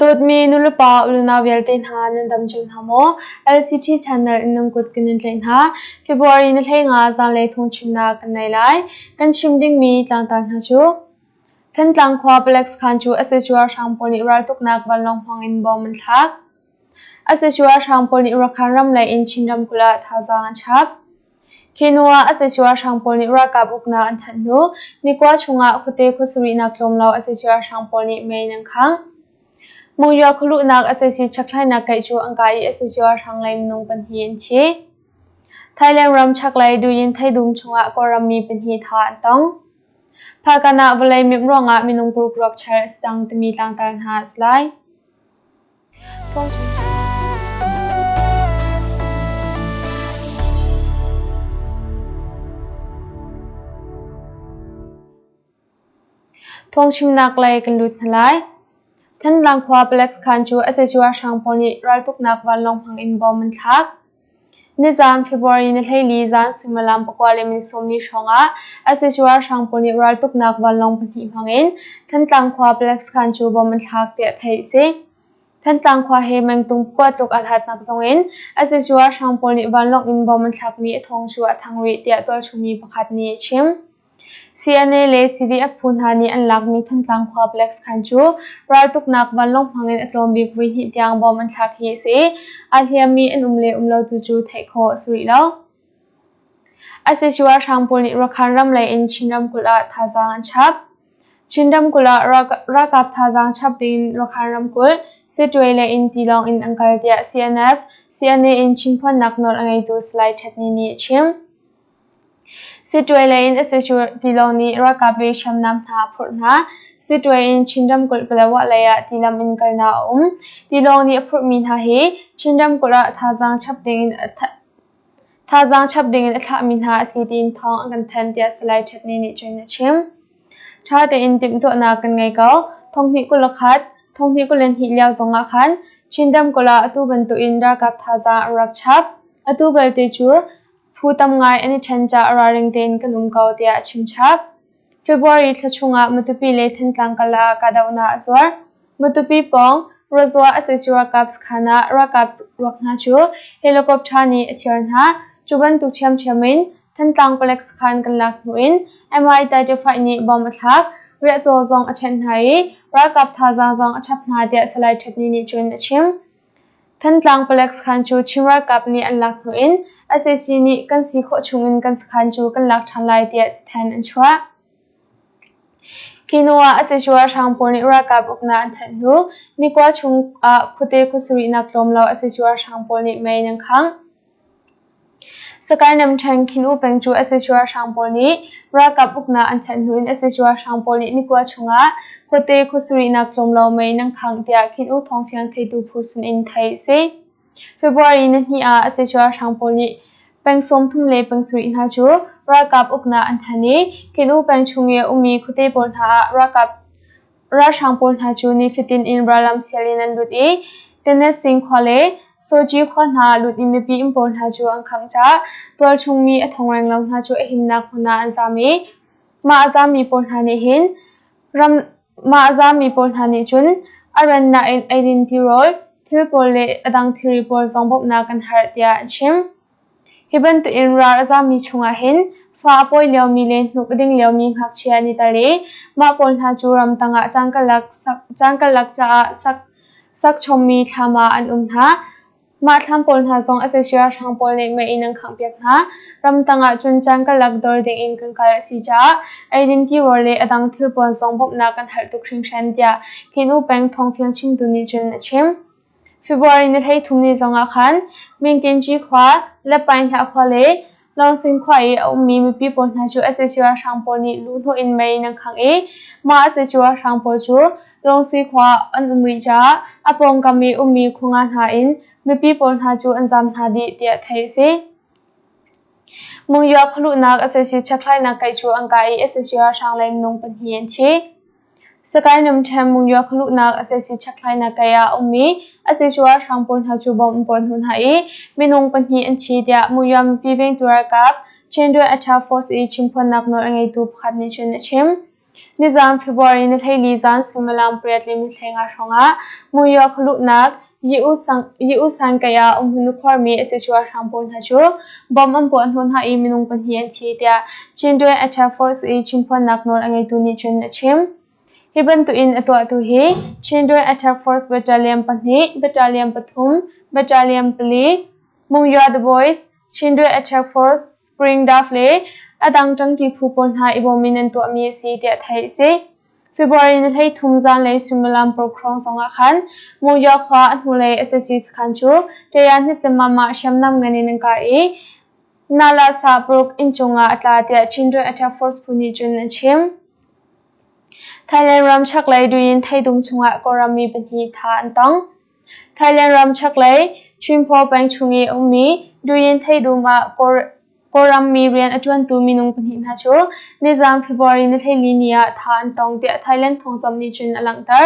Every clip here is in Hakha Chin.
Dawtmi nulepa unau vialte hna nan dam cio hna maw? LCT channel in nan kut kan in tlaih hna. February ni 15 zanlei phungchimnak kan nei lai. Kan chim dingmi tlangtar hna cu Thantlang khua palek sakhan cu sac ralhrang pawl nih raltuknak vanlawng hmang in bom an thlak. Sac ralhrang pawl nih Rakhine ram lei in Chin ramkulh ah thazaang an chap. Khi hnu ah sac ralhrang pawl nih ralkap uknak an thanh hnu nikua chungah khuate khuasarihnak tlawm lo sac ralhrang pawl nih mei an khangh. Monywa khualuhnak sac chekhlainak kaih cu an kai i sac ralhrang lei minung pahnih an thi. Thailand ram chaklei Duyin theidum chungah Kawlram mi pahnih thah an tong. Phakan ah vawlei mimh ruangah minung paruk ruak char a si cang timi tlangtar hna a si lai. Thawngchimnak lei kan lut hna lai. Thantlang khua palek sakhan cu sac ralhrang pawl nih raltuknak vanlawng hmang in bom an thlak. Nizaan February ni 14 zan suimilam 9:40 hrawng ah sac ralhrang pawl nih raltuknak vanlawng pahnih hmang in Thantlang khua palek sakhan cu bom an thlak tiah theih a si. Thantlang khua he mengtung pakua tluk aa hlatnak zong in sac ralhrang pawl nih vanlawng in bom an thlakmi a thawng cu a thang rih tiah tualchungmi pakhat nih a chim. CNA le CDF phu hna nih an lakmi Thantlang khua palek sakhan cu raltuknak vanlawng hmangin a tlawm bik voihnih tiang bom an thlak hi a si. Aa hliammi an um le um lo tu cu theih khawh a si rih lo. Sac ralhrang pawl nih Rakhine ram lei in Chin ramkulh ah thazaang an chap. Chin ramkulh ah ralkap thazaang chap dingin Rakhine ramkulh Sittwe lei in tilawng in an kal tiah CNF, CNA in chimphuannak nawl a ngeitu Salai Htet Ni nih a chim. Sittwe lei in sac tilawng nih ralkap le hriamnam hna a phurh hna. Sittwe in Chin ramkulh Palawa lei ah tilam in kalnak a um. Tilawng nih a phurhmi hna hi Chin ramkulh ah thazaang chap dingin a thlahmi hna a si tiin thawng an kan thanh tiah Salai Htet Ni nih cun a chim. Ṭha tein timhtuahnak kan ngei ko. Thonghnih 21, thonghnih 22 lio zong ah khan Chin ramkulh ah atu bantukin ralkap thazaang an rak chap. Atu belte cu Phu tam ngai an i ṭhen caah ralring tein kan um ko tiah a chimchap. February thla chungah Matupi le Thantlang kal ah kahdohnak a zuar. Matupi pawng Rozua sac ralkap sakhan ah ralkap ruak hna cu helicopter nih a thiar hna. Cu bantuk ṭhiamṭhiam in Thantlang palek sakhan kan lak hnu in Mi-35 nih bomb a thlak. Riahcaw zong a ṭhenh hna i ralkap thazaang zong a chap hna tiah Salai Htet Ni nih cun a chim. Thantlang palek sakhan cu Chin ralkap nih an lak hnu in sac nih kan si khawh chungin kan sakhan cu kan lak ṭhan lai tiah cathanh an chuah. Khi hnu ah sac ralhrang pawl nih ralkap uknak an thanh hnu nikua chung ah khuate khuasarihnak tlawm lo sac ralhrang pawl nih mei an khangh. Sakae namṭhen Khin U peng cu sac ralhrang pawl nih ralkap uknak an chanh hnu in sac ralhrang pawl nih nikua chungah khuate khuasarihnak tlawm lo mei nan khangh tiah Khin U thawngfiang theitu phu sinin theih a si. February nihnih ah sac ralhrang pawl nih peng 30 le peng sarih hna cu ralkap uknak an thanh i Khin U peng chung i a ummi khuate pawl hna ah ralkap Ralhrang pawl hna cu nifatin in rallam sial in an lut i Tenasing khua le Soji khua hna lut in mipi inn pawl hna cu an khangh caah tualchung mi a thong renglo hna cu a himnak hmun ah an zaam i mah a zaammi pawl hna nih hin ram mah a zaammi pawl hna nih cun a rannak in eidin tirawl thil pawl le a dang thilri pawl zong bawmhnak kan herh tiah an chim. Hi bantukin ral a zaammi chungah hin fa a pawi liomi le hnuk a ding liomi ngakchia an i tel i mah pawl hna cu ramtang ah caan karlak caah sak chommi thlam ah an um hna. Mah thlam pawl hna zong sac ralhrang pawl nih mei in an khanghpiak hna. Ramtang ah cun caan karlak dawr dingin kan kal a si caah eidin tirawl le a dang thil pawl zong bawmhnak kan herh tuk hringhran tiah Khin U peng thawngfiang chimtu nih cun a chim. February ni 13 ni zongah khan Mingkinci khua, Lepainghlah khua le Lawngsing khua i a ummi mipi pawl hna cu sac ralhrang pawl nih luhhnawh in mei in an khangh i mah sac ralhrang pawl cu Lawngsi khua an um rih caah a pawngkam i ummi khua nga hna in mipi pawl hna cu an zaam hna dih tiah theih a si. Monywa khualuhnak sac chekhlainak kaih cu an kah i sac ralhrang lei minung pahnih an thi. Sakae namṭhen Monywa khualuhnak sac chekhlainak kei ah a ummi sac ralhrang pawl hna cu bomb an puah hnu hna i minung pahnih an thi tiah Monywa mipi vengtu ralkap Chinduan Attack Force i chimphuannak nawl a ngeitu pakhat nih cun a chim. Nizaan February ni 14 zan suimilam pariat le mitthlenga hrawngah Monywa khualuhnak Yi-U San-kai ah umhmun a khuarmi sac ralhrang pawl hna cu bomb an puah hnawh hna i minung pahnih an thi tiah Chindwin Attack Force i chimphuannak nawl a ngeitu nih cun a chim. Hi bantukin a tuahtu hi Chindwin Attack Force Battalion pahnih, Battalion pathum, Battalion pali, Monywa The Boys, Chindwin Attack Force, Spring Dove le a dang ṭangṭi phu pawl hna i bawm in an tuahmi a si tiah theih a si. February ni 13 zanlei suimilam paruk hrawng zongah khan Monywa khua a hnulei sac sakhan cu Ṭaya Hnisemam ah hriamnam ngan in an kah i Nala sa paruk inn cungah a tla tiah Chindwin Attack Force phu nih cun an chim. Thailand ram chaklei Duyin theidum chungah Kawlram mi pahnih tha an tong. Thailand ram chaklei Chimphor peng chung i a ummi Duyin theidum ah Kawlram mi rian a ṭuantu minung pahnih hna cu nizaan February ni 14 ni ah tha an tong tiah Thailand thawngzamh nih cun a langhter.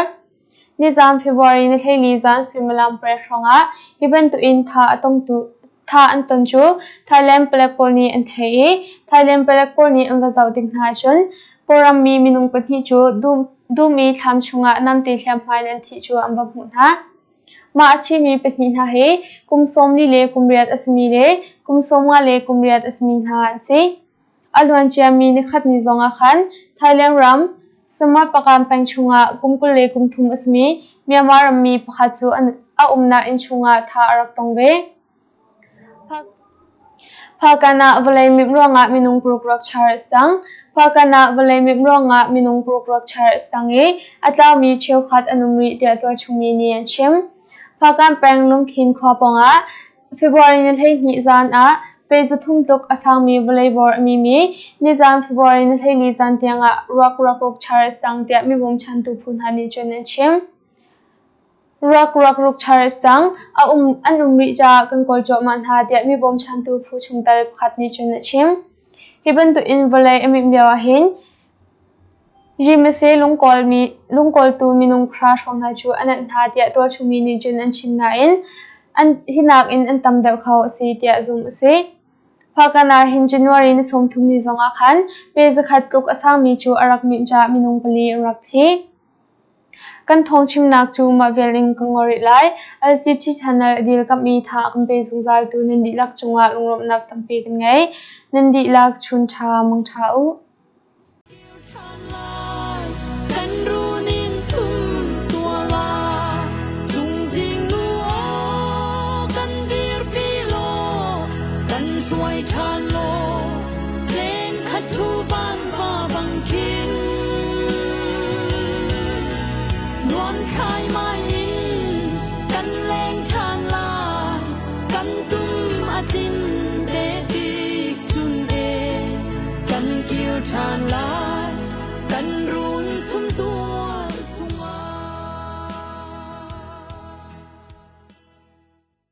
Nizaan February ni 14 zan suimilam pariat hrawngah hi bantukin tha an ton cu Thailand palek pawl nih an theih i Thailand palek pawl nih an va zoh tik hna ahcun Kawlram mi minung pahnih cu dum i thlam chungah namte hliamhma in an thih cu an va hmuh hna. Mah a thimi pahnih hna hi kum 40 le kum riat a simi le kum 50 le kum riat a simi hna an si. A luanciami nikhat ni zongah khan Thailand ram Samut Pakan peng chungah kum 20 le kum thum a simi Myanmar rammi pakhat cu a umnak inn chungah thah a rak tong ve. Phakan ah vawlei mimh ruangah minung paruk rak char a si cang. Phakan ah vawlei mimh ruangah minung paruk rak char a si cang i a tlaumi cheukhat an um rih tiah tualchungmi nih an chim. Phakan peng Lungkhin khua pawngah February ni 12 zan ah pe zathum tluk a sangmi vawlei vawr a mimi nizan February ni 14 zan tiangah ruak rak ruk char a si cang tiah mibawm chantu phu hna nih cun an chim. Ruak ruak ruk char a si cang. An um rih caah kan kawl cuahmah hna tiah mi bawmchantu phu chungtel pakhat nih cun a chim. Hi bantukin vawlei a mimh lio ahhin Yimase lungkawltu minung pahra hrawng hna cu a nanh hna tiah tualchungmi nih cun an chim nain hi nakin an tam deuh kho a si tiah zumh a si. Phakan ah hin January ni 30 ni zongah khan pe zakhat tluk a sangmi cu a rak mimh caah minung pali an rak thi. Kan thawngchimnak cu mah vial in ka ngol rih lai. LCT Channel a dirkamh i tha a kan pe zungzaltu nan dihlak cungah lunglawmhnak tampi kan ngei. Nan dihlak chun ṭha mang ṭha u. Kan runin sum tuala cungzing nu aw kan dirpi law kan hruai ṭhan law leng khat thu van va bang khin nuam khai mai in kan leng ṭhan lai kan tum a tin te tik chun e kan kir ṭhan lai.